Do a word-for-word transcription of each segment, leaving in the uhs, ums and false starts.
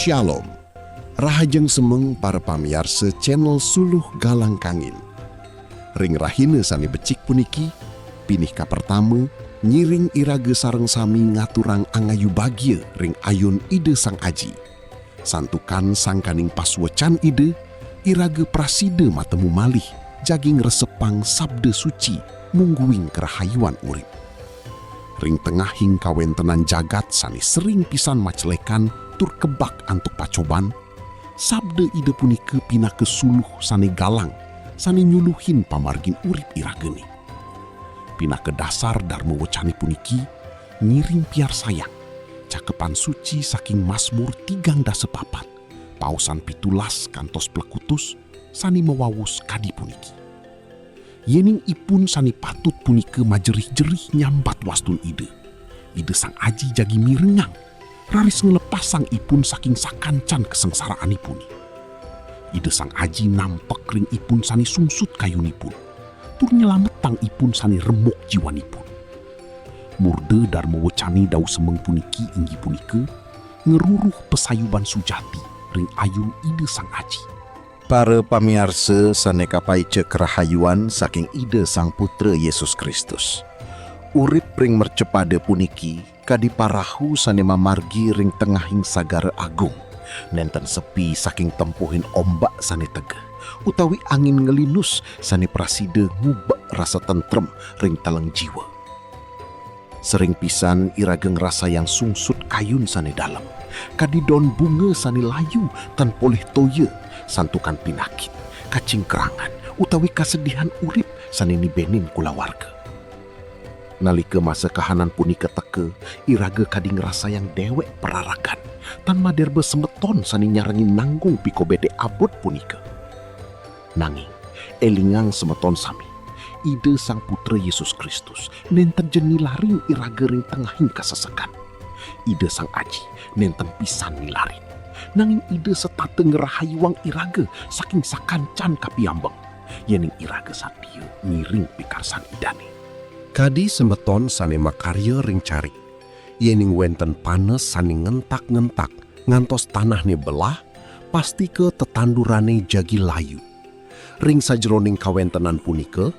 Shalom. Rahajeng semeng para pamiarsa channel Suluh Galang Kangin. Ring rahina sane becik puniki, pinih kapertama, ngiring iraga sareng sami ngaturang angayu bagia ring ayun Ida Sang Aji. Santukan sangkaning pasuecan Ida, iraga prasida matemu malih, jagi ngresepang sabda suci mungguing karahayuan urip. Ring tengahing kawentenan jagat sane sering pisan macelekan tur kebak antuk pacoban, sabda Ida punika pinaka suluh sane galang, sane nyuluhin pamargin urip iragane. Pinaka dasar darma wecane puniki, ngiring piarsayang cakepan suci saking Masmur tigang dasa papat, pausan pitulas kantos plekutus, sane mawawus kadi puniki. Yening ipun sane patut punika majerih-jerih nyambat wastun Ida, Ida Sang Aji jagi mirengang, raris nglepasang ipun saking sakancan kasangsaraanipune. Ida Sang Aji nampek ring ipun sane sungsut kayunipun, tur nyelametang ipun sane remuk jiwanipun. Murda darma wecane daweg semeng puniki inggih punika, ngruruh pasayuban sujati ring ayun Ida Sang Aji. Para pamiarsa sane kapaica karahayuan saking Ida Sang Putra Yesus Kristus. Urip ring mercapada puniki kadi parahu sane mamargi ring tengahing sagara agung, nenten sepi saking tempuhin ombak sane tegeh, utawi angin ngelinus sane prasida ngubek rasa tentrem ring teleng jiwa. Sering pisan iraga ngrasayang sungsut kayun sane dalem, kadi don bunga sane layu tan polih toya, santukan pinakit, kacingkrangan, utawi kasedihan urip sane nibenin kulawarga. Nalika masa kahanan punika teka, iraga kadi ngrasayang dewek pararagan, tan maderba semeton sane nyarengin nanggung pikobete abot punika. Nanging, elingang semeton sami, Ida Sang Putra Yesus Kristus nenten ja nilarin iraga ring tengahing kasesekan. Ida Sang Aji nenten pisan nilarin, nanging Ida setata ngrahayuang iraga saking sakancan kapiambeng, yening iraga satia ngiring pikarsan Idane. Kadi semeton sane makarya ring carik, yening wenten panes sane ngentak-ngentak ngantos tanahne belah, pastika tetandurane jagi layu. Ring sajeroning kawentenan punika,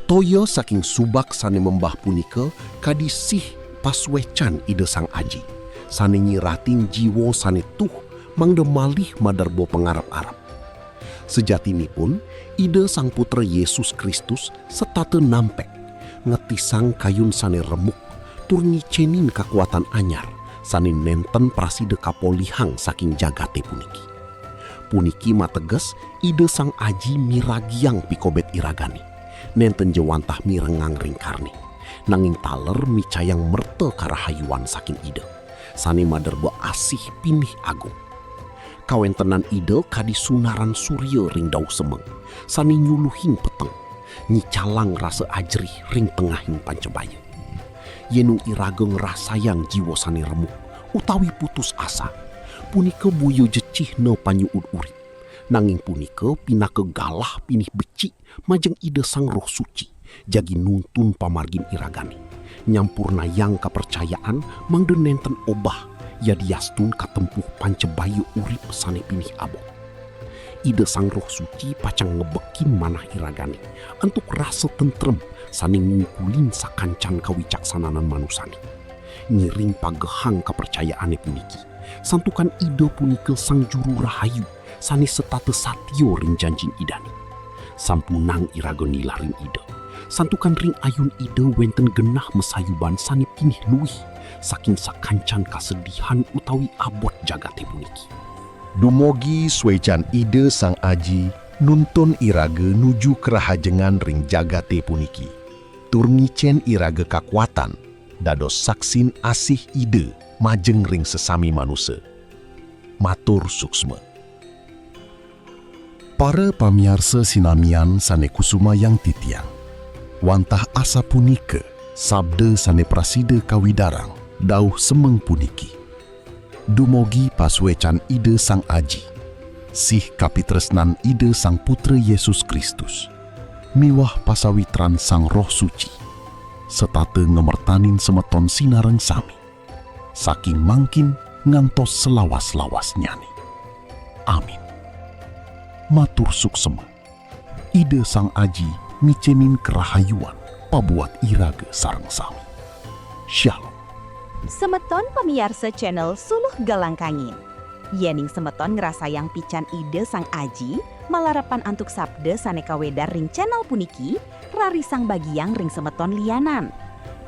toya saking subak sane membah punika kadi sih pasuecan Ida Sang Aji, sane nyiratin jiwa sane tuh mangda malih maderba pangarap-arap. Sejatinipun, Ida Sang Putra Yesus Kristus setata nampek, ngetisang kayun sane remuk, tur ngicenin kakuatan anyar, sane nenten prasida kapolihang saking jagate puniki. Puniki mateges Ida Sang Aji miragiang pikobet iragane, nenten ja wantah mirengang ring karne, nanging taler micayang merta karahayuan saking Ida, sane maderba asih pinih agung. Kawentenan Ida kadi sunaran surya ring daweg semeng, sane nyuluhin peteng, nyicalang rasa ajerih ring tengahing pancabaya. Yening iraga ngrasayang jiwa sane remuk utawi putus asa, punika boya ja cihna panyuud urip, nanging punika pinaka galah pinih becik majeng Ida Sang Roh Suci, jagi nuntun pamargin iragane, nyampurnayang kapercayaan mangda nenten obah, yadiastun katempuh pancabaya urip sane pinih abot. Ida Sang Roh Suci pacang ngebekin manah iragane antuk rasa tentrem sane ngungkulin sakancan kawicaksananan manusane. Ngiring pagehang kapercayaane puniki, santukan Ida punika Sang Juru Rahayu sane setata satia ring janjin Idane. Sampunang iraga nilarin Ida, santukan ring ayun Ida wenten genah masayuban sane pinih luih saking sakancan kasedihan utawi abot jagate puniki. Dumogi suecan Ida Sang Aji nuntun iraga nuju karahajengan ring jagate puniki, tur ngicen iraga kakuatan dados saksin asih Ida majeng ring sesami manusa. Matur suksma. Para pamiarsa sinamian sane kusumayang titiang, wantah asapunika sabda sane prasida kawidarang daweg semeng puniki. Dumogi pasuecan Ida Sang Aji, sih kapitresnan Ida Sang Putra Yesus Kristus, miwah pasawitran Sang Roh Suci, setata ngamertanin semeton sinareng sami, saking mangkin ngantos selawas-lawasnyane. Amin. Matur suksma. Ida Sang Aji ngicenin kerahayuan pabuat iraga sareng sami. Shalom. Semeton pamiarsa channel Suluh Galang Kangin. Yening semeton ngrasayang pican Ida Sang Aji malarapan antuk sabda sane kawedar ring channel puniki, rarisang bagiang ring semeton lianan.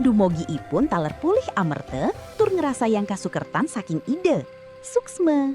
Dumogi ipun taler pulih amerta tur ngrasayang kasukertan saking Ida. Suksma.